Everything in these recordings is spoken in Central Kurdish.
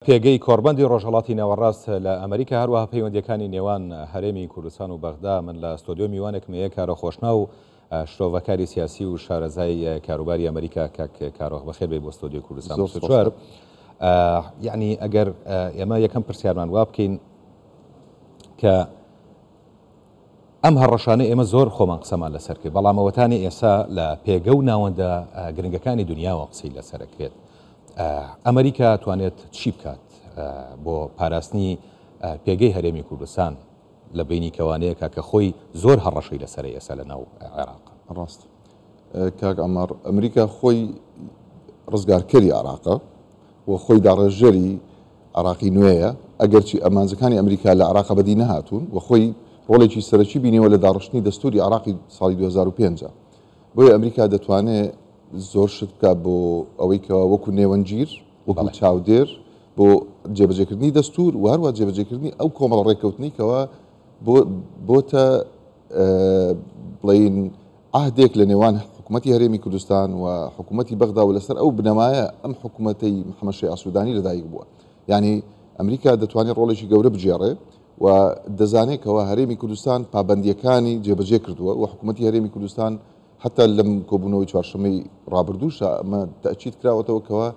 پێگەی کۆڕبەندی ڕۆژهەڵاتی ناوەڕاست لە ئەمریکا، هەروەها پەیوەندییەکانی نێوان هەرێمی کوردستان و بەغدا. من لە ستۆدیۆ میوانێکم هەیە، کارۆخ خۆشناو، شرۆڤەکاری سیاسی و شارەزای کاروباری ئەمریکا. کاک کارۆخ، بەخێر بێی بۆ ستۆدیۆی کوردستان 24. یعنی ئەگەر ئێمە یەکەم پرسیارمان وا بکەین کە ئەم هەڕەشانەی ئێمە زۆر خۆمان قسەمان لەسەر کرد، بەڵام ئەوەتانی ئێسا لە پێگە و ناوەندە گرنگەکانی دنیاوە قسەی لەسەر ئەکرێت. ئەمریکا توانێت چی بکات بۆ پاراستنی پێگەی هەرێمی کوردستان لە بینی کەوانەیەکە کە خۆی زۆر هەڕەشەی لەسەرە ئێستا لە ناو عێراق؟ ڕاست کاک عەمار، ئەمریکا خۆی ڕزگارکەری عێراقە و خۆی داڕێژەری عێراقی نوێیە، ئەگەرچی ئامانجەکانی ئەمریکا لە عێراقا بەدی نەهاتوون و خۆی ڕۆڵێکی سەرەکی بینیوە لە داڕشتنی دەستووری عێراقی ساڵی 2005. بۆیە ئەمریکا دەتوانێت زۆر شت بکات بۆ ئەوەی کەوا وەکو نێوەندگیر، وەکو چاودێر بۆ جێبەجێکردنی دەستوور و هەروەها جێبەجێکردنی ئەو کۆمەڵە ڕێککەوتنەی کەوا بۆتە بڵێین عەهدێک لە نێوان حکوومەتی هەرێمی کوردستان و حکوومەتی بەغدا و لەسەر ئەو بنەمایە ئەم حکوومەتەی محەممەد شیاع سوودانی لەدایک بووە. یانی ئەمریکا دەتوانێت ڕۆڵێکی گەورە بگێڕێ و دەزانێت کەوا هەرێمی کوردستان پابەندییەکانی جێبەجێ کردووە و حکوومەتی هەرێمی کوردستان حەتا لەم کۆبوونەوەی چوارشەممەی ڕابردووشا ئەمە تەئکید کراوەتەوە کەوا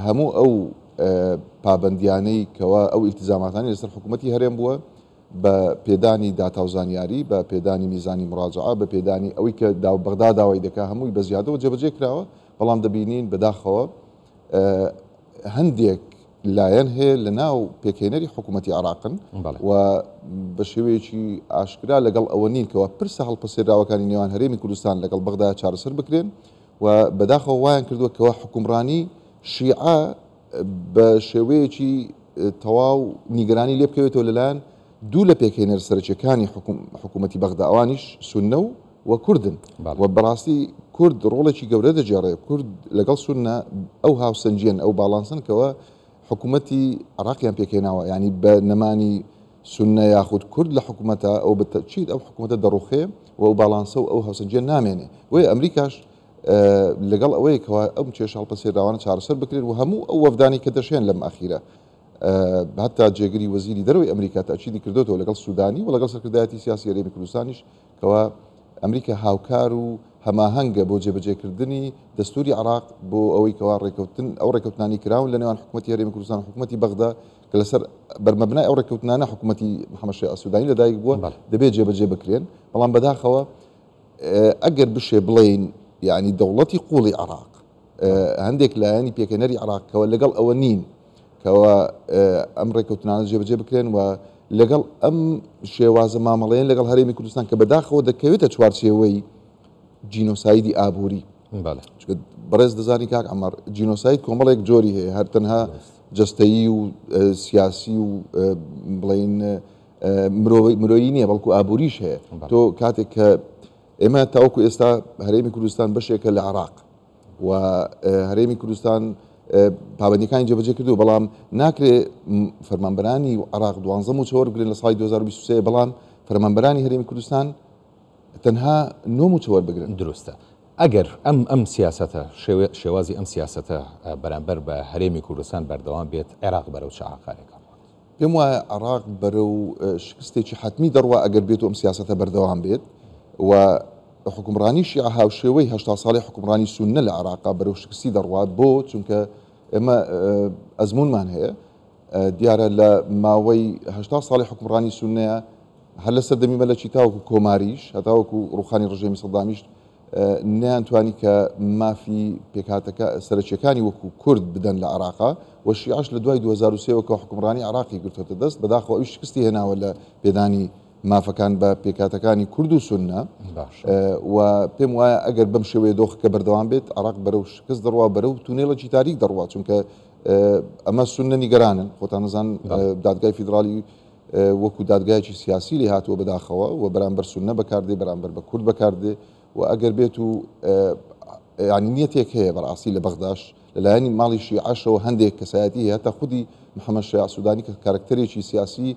هەموو ئەو پابەندیانەی کەوا ئەو ئیلتیزاماتانەی لەسەر حکوومەتی هەرێم بووە بە پێدانی داتا و زانیاری، بە پێدانی میزانی موراجەعە، بە پێدانی ئەوەی کە بەغدا داوای دەکا هەمووی بە زیادەوە جێبەجێ کراوە، بەڵام دەبینین بەداخەوە هەندێک لایەن هەیە لە ناو پێکهێنەری حکوومەتی عێراقن و بە شێوەیەکی ئاشکرا لەگەڵ ئەوە نین کەوا پرسە هەڵپەسێراوەکانی نێوان هەرێمی کوردستان لەگەڵ بەغدا چارەسەر بکرێن و بەداخەوە وایان کردووە کەوا حوکمڕانی شیعە بە شێوەیەکی تەواو نیگەرانی لێ بکەوێتەوە لەلایەن دوو لە پێکهێنەر سەرەکیەکانی حکوومەتی بەغدا ئەوانیش سوننە و و کوردن و بەڕاستی کورد ڕۆڵێکی گەورە دەگێڕێ کورد لەگەڵ سوننە ئەو هاوسەنگیەن ئەو باڵانسن کەوە حکوومەتی عراقیان پێکهێناوە ینی بە نەمانی سوننە یاخود کورد لە حکوومەتە ئەو بەتەچیت ئەو حکوومەتە دەڕوخێ و ئەو باڵانسە و ئەو هاوسەنگیە نامێنێ بۆیە ئەمریکاش لەگەڵ ئەوەیە کەوا ئەم کێشە هەڵپەسێراوانە چارەسەر بکرێن و هەموو ئەو وەفدانەی کە دەشێن لەم ئەخیرە هەتا جێگری وەزیری دەرەوەی ئەمریکا تەئکیدی کردۆتەوە لەگەڵ سودانی و لەگەڵ سەرکردایەتی سیاسی هەرێمی کوردستانیش کەوا ئەمریکا هاوکار و هەماهەنگە بۆ جێبەجێکردنی دەستوری عێراق بۆ ئەوەی کەوا ڕێکەوتن ئەو ڕێکەوتنانی کراون لە نێوان حکوومەتی هەرێمی کوردستان و حکوومەتی بەغدا کە لەسەر بەرمەبنای ئەو ڕێککەوتنانە حکوومەتی محەممەد شیاع سودانی لەدایک بووە دەبێت جێبەجێ بکرێن بەڵام بەداخەوە ئەگەر بشێ بڵێین یانی دەوڵەتی قوڵی عێراق هەندێک لایەنی پێکهێنەری عێراق کەوە لەگەڵ ئەوە نین کەوە ئەم ڕێککەوتنانە جێبەجێ بکرێن و لەگەڵ ئەم شێوازە مامەڵەیەن لەگەڵ هەرێمی کوردستان کە بەداخەوە دەکەوێتە چوارچێوەی جینۆسایدی ئابووری بەڕێز دەزانی کاک عەمار جینۆساید کۆمەڵێک جۆری هەیە هەر تەنها جەستەیی و سیاسی و بڵین مرۆیی نییە بەڵکو ئابووریش هەیە تۆ کاتێک کە ئێمە تاوەکو ئێستا هەرێمی کوردستان بەشێکە لە عراق و هەرێمی کوردستان پابندەکانی جێبەجێ کردو بەڵام ناکرێ فەرمانبەرانی عراق دوانزە موچە وەربگرن لە ساڵی 2023 بەڵام فەرمانبەرانی هەرێمی کوردستان تەنها نۆ موچە وەربگرن. دروستە ئەگەر ئەم ئەم سیاسەتە شێوازی ئەم سیاسەتە بەرامبەر بە هەرێمی کوردستان بەردەوام بێت عێراق بەرەو چ ئاقارێک ئەڕوات؟ پێم وایە عێراق بەرەو شکستێکی حەتمی دەڕوا ئەگەر بێت و ئەم سیاسەتە بەردەوام بێت و حوکمڕانی شیعە هاوشێوەی 80 ساڵی حوکمڕانی سوننە لە عێراقا بەرەو شکستی دەڕوات بۆ چونکە ئێمە ئەزمونمان هەیە دیارە لە ماوەی 80 ساڵی حوکمڕانی سوننەیە هەر لە سەردەمی مەلەکی تاوەکو کۆماریش هەتاوەکو ڕوخانی ڕژێمی سەدامیش نەیانتوانی کە مافی پێکهاتەکە سەرەکیەکانی وەکو کورد بدەن لە عێراقا و شیعەش لە دوای 2003 وە کە حوکمڕانی عێراقی گرتۆتە دەست بەداخەوە ئەویش شکستی هێناوە لە پێدانی مافەکان بە پێکهاتەکانی کورد و سوننە و پێم وایە ئەگەر بەم شێوەیە دۆخەکە بەردەوام بێت عێراق بەرەو شکست دەڕوا بەرەو تونێڵێکی تاریک دەڕوا چونکە ئەمە سوننە نیگەرانن خۆتان نەزان دادگای فیدراڵی وەکو دادگایەکی سیاسی لێ هاتووە بەداخەوە و بەرامبەر سوننە بەکاردێ بەرامبەر بە کورد بەکاردێ و ئەگەر بێت و ینی نیەتێک هەیە بەڕاستی لە بەغداش لەلایەنی ماڵی شیعەشەوە هەندێک کەسایەتی هەیە تا خودی محەممەد شیاع سوودانی کە کارکتەرێکی سیاسی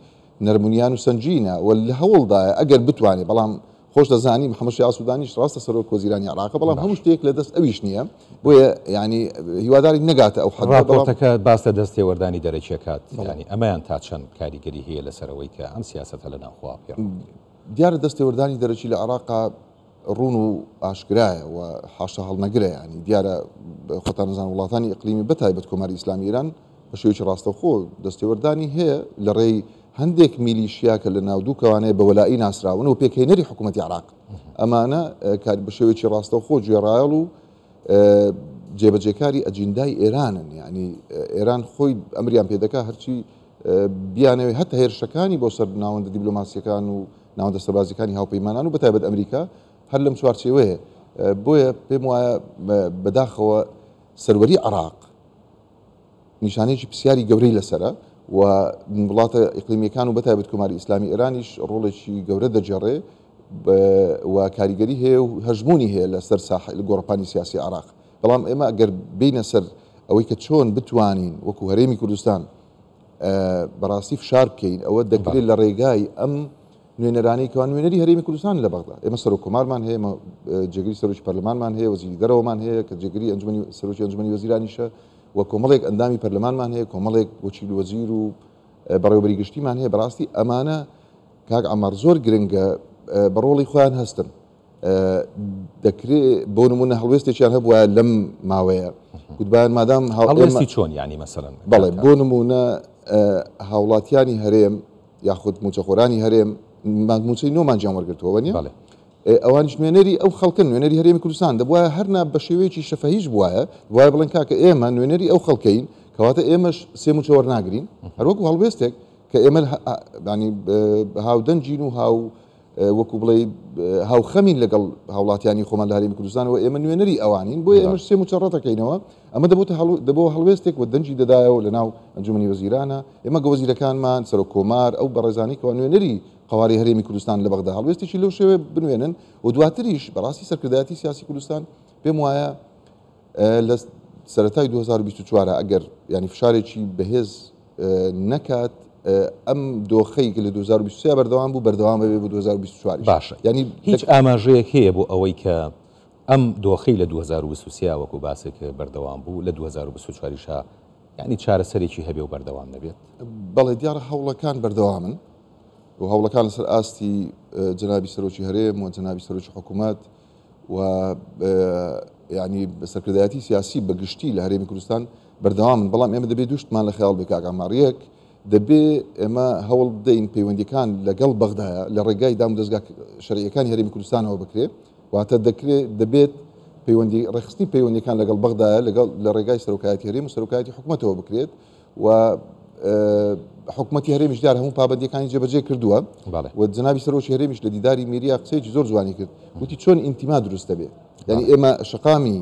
نەرمونیان و سەنگینە و لە هەوڵدایە ئەگەر بتوانێت بەڵام خۆش دەزانی محەممەد شیاع سوودانیش ڕاستە سەرۆک وەزیرانی عێراقە، بەڵام هەموو شتێک لە دەست ئەویش نییە، بۆیە یانی هیوادارین نەگاتە ئەو حەدە. ڕاپۆرتەکە باس لە دەستێوەردانی دەرەکی ئەکات، یانی ئەمەیان تا چەند کاریگەری هەیە لەسەر ئەوەی کە ئەم سیاسەتە لە ناوخۆ پەیڕەو بکرێت؟ دیارە دەستێوەردانی دەرەکی لە عێراقا ڕوون و ئاشکرایە و حاشا هەڵنەگرە، یانی دیارە خۆتان دەزانن وڵاتانی ئیقلیمی بە تایبەت کۆماری ئیسلامی ئێران بە شێوەیەکی ڕاستەوخۆ دەستێوەردانی هەیە لە ڕێی هەندێک میلیشیا کە لە ناو دوو کەوانەیە بە وەلائی ناسراون و پێکهێنەری حکوومەتی عێراق ئەمانە کار بە شێوەیەکی ڕاستەوخۆ گوێڕایەڵ و جێبەجێکاری ئەجیندای ئێرانن، یعنی ئێران خۆی ئەمریان پێدەکا هەرچی بیانەوێت هەتا هێرشەکانی بۆ سەر ناوەندە دیبلۆماسیەکان و ناوەندە سەربازیەکانی هاوپەیمانان و بەتایبەت ئەمریکا هەر لەم چوارچێوەیە. بۆیە پێم وایە بەداخەوە سەروەری عێراق نیشانەیەکی پرسیاری گەورەی لەسەرە و وڵاتە ئیقلیمیەکان و بەتایبەت کۆماری ئیسلامی ئێرانیش ڕۆڵێکی گەورە دەگێڕێ و کاریگەری هەیە و هەژموونی هەیە لەسەر گۆڕەپانی سیاسی عێراق. بەڵام ئێمە ئەگەر بینە سەر ئەوەی کە چۆن بتوانین وەکو هەرێمی کوردستان بەڕاستی فشار بکەین، ئەوە دەکرێت لە ڕێگای ئەم نوێنەرانەی کەوا نوێنەری هەرێمی کوردستان لە بەغدا. ئێمە سەرۆک کۆمارمان هەیە، ئێمە جێگری سەرۆکی پەرلەمانمان هەیە، وەزیری دەرەوەمان هەیە کە جێگری ئەنجومەنی سەرۆکی ئەنجومەنی وەزیرانیشە و کۆمەڵێک ئەندامی پەرلەمانمان هەیە، کۆمەڵێک وەکیل وەزیر و بەڕێوەبەری گشتیمان هەیە. بەڕاستی ئەمانە کاک عەمار زۆر گرنگە بە ڕۆڵی خۆیان هەستن. دەکرێ بۆ نمونە هەڵوێستێکیان هەبووایە لەم ماوەیە گوتبایان مادام هەڵوێستی چۆن یانی مەسەلەن؟ بەڵێ بۆ نمونە هاوڵاتیانی هەرێم یاخود موچەخۆرانی هەرێم موچەی نۆ مانگیان وەرگرتووە وە نیە؟ ئەوانیش نوێنەری ئەو خەڵکن، نوێنەری هەرێمی کوردستان دەبوایە هەر نا بە شێوەیەکی شەفەهیش بوایە، دەبوایە بڵێن کاکە ئێمە نوێنەری ئەو خەڵکەین، کەواتە ئێمەش سێ موچە وەرناگرین، هەروەکو هەڵوێستێک کە ئێمە هاودەنگین و هاو وەکو بڵێی هاوخەمین لەگەڵ هاوڵاتیانی خۆمان لە هەرێمی کوردستان و ئێمە نوێنەری ئەوانین، بۆیە ئێمەش سێ موچە ڕەتەکەینەوە. ئەمە دەبۆتە دەبۆ هەڵوێستێک و دەنگی دەدایەوە لە ناو ئەنجومەنی وەزیرانە. ئێمە گە وەزیرەکانمان، سەرۆک کۆمار، ئەو بەڕێزانەی کەوا نوێنەری قەوارەی هەرێمی کوردستان لە بەغدا هەڵوێستێکی لەو شێوەیە بنوێنن و دواتریش بەڕاستی سەرکردایەتی سیاسی کوردستان پێم وایە لە سەرەتای 2024 ئەگەر ینی فشارێکی بەهێز نەکات ئەم دۆخەی کە لە 2023 بەردەوام بوو بەردەوام بێ بۆ 2024 باشە ینی هیچ ئاماژەیەک هەیە بۆ ئەوەی کە ئەم دۆخەی لە 2023 وەکو باسێک بەردەوام بوو لە 2024 ینی چارەسەرێکی هەبێ و بەردەوام نەبێت؟ بەڵێ دیارە هەوڵەکان بەردەوامن و هەوڵەکان لەسەر ئاستی جەنابی سەرۆکی هەرێم و جەنابی سەرۆکی حکوومەت و یعنی سەرکردایەتی سیاسی بە گشتی لە هەرێمی کوردستان بەردەوامن، بەڵام ئێمە دەبێت دوو شتمان لە خەیاڵ بێ کاک عەمار، یەک دەبێ ئێمە هەوڵ بدەین پەیوەندیەکان لەگەڵ بەغدایە لە ڕێگای دامودەزگا شەرعیەکانی هەرێمی کوردستانەوە بکرێ، واتە دەکرێ دەبێت پەیوەندی ڕێکخستنی پەیوەندیەکان لەگەڵ بەغدایە لەگەڵ لە ڕێگای سەرۆکایەتی هەرێم و سەرۆکایەتی حکومەتەوە بکرێت و حکومەتی هەرێمیش دیار هەموو پابەندیەکانی جێبەجێ کردووە و جەنابی سەرۆکی هەرێمیش لە دیداری میریا قسەیەکی زۆر جوانی کرد، وتی چۆن ئینتیما دروست دەبێت، یعنی ئێمە شەقامی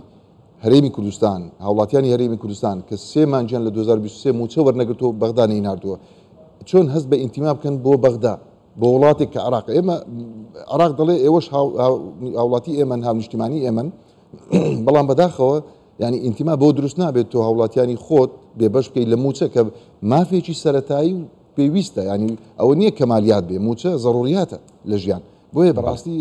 هەرێمی کوردستان، هاوڵاتیانی هەرێمی کوردستان کە سێ مانگیان لە 2023 مووچە وەرنەگرتووە بەغدا نەیناردووە، چۆن هەست بە ئینتیما بکەن بۆ بەغدا، بۆ وڵاتێک کە عێراق ئێمە عێراق دەڵێ ئێوەش هاوڵاتی ئێمەن، هاونیشتیمانی ئێمەن، بەڵام بەداخەوە یعنی ئینتیما بۆ دروست نابێت تۆ هاوڵاتیانی خۆت بێبەش بکەیت لە مووچە کە مافێکی سەتایی و پێویستە، ینی ئەوە نییە کەمالیات بێ، مووچە زەڕوریاتە لە ژیان. بۆیە بەڕاستی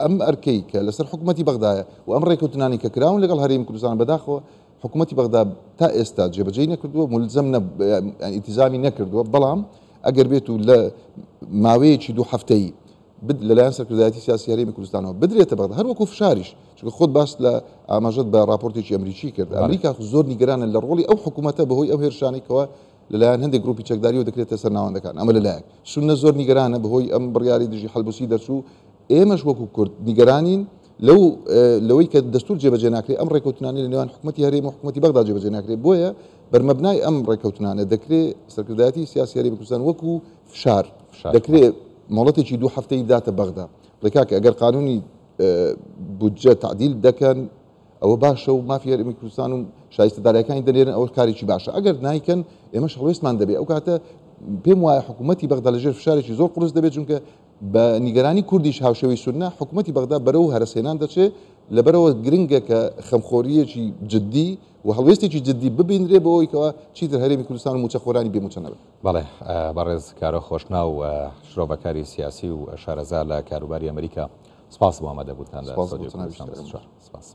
ئەم ئەرکەی کە لەسەر حکوومەتی بەغدایە و ئەم ڕێککەوتنانی کە کراون لەگەڵ هەرێمی کوردستان بەداخەوە حکوومەتی بەغدا تا ئێستا جێبەجێی نەکردووە، ملزم ئیتیزامی نەکردووە، بەڵام ئەگەر بێت و لە ماوەیەکی دوو هەفتەیی لەلایەن سەرکردایەتی سیاسی هەرێمی کوردستانەوە بدرێتە بەغدا هەر وەکو فشاریش، چونکە خۆت باس لە ئاماژەت بە راپۆرتێکی ئەمریکی کرد، ئەمریکا زۆر نیگەرانە لە ڕۆڵی ئەو حکوومەتە بەهۆی ئەو هێرشانەی کەوا لەلایەن هەندێک گروپی چەکداریەوە دەکرێتە سەر ناوەندەکان، ئەمە لەلایەک. سوننە زۆر نیگەرانە بەهۆی ئەم بڕیاری دژی حەلبوسی دەرچوو، ئێمەش وەکو کورد نیگەرانین لەو لەوەی کە دەستور جێبەجێ ناکرێت، ئەم ڕێککەوتنانەی لە نێوان حکومەتی هەرێم و حکومەتی بەغدا جێبەجێ ناکرێت، بۆیە بەرمەبنای ئەم ڕێککەوتنانە دەکرێت سەرکردایەتی سیاسی هەرێمی کوردستان وەکو فشار دەکرێت مۆڵەتێکی دوو هەفتەیی بداتە بەغدا، بڵێ کاکە ئەگەر قانونی بودجە تەعدیل دەکەن ئەوە باشە و مافی هەرێمی کوردستان و شایستە دارایەکانی دەنێرن ئەوە کارێکی باشە، ئەگەر نایکەن ئێمەش هەڵوێستمان دەبێت. ئەو کاتە پێم وایە حکوومەتی بەغدا لەژێر فشارێکی زۆر قورس دەبێت، چونکە بە نیگەرانی کوردیش هاوشێوەی سوننە حکوومەتی بەغدا بەرەو هەرەسهێنان دەچێت لەبەرئەوە گرنگە کە خەمخۆرییەکی جدی و هەڵوێستێکی جدی ببینرێ بۆ ئەوەی کەوا چیتر هەرێمی کوردستان و مووچەخۆرانی بێ مووچە نەبن. بەڵێ بەڕێز کارۆ خۆشناو شرۆڤەکاری سیاسی و شارەزا لە کاروباری ئەمریکا سپاس بۆ ئامادەبوونتان لە سپاس بۆ ستۆدیۆی جەنابیشت کوردستان کاک 24.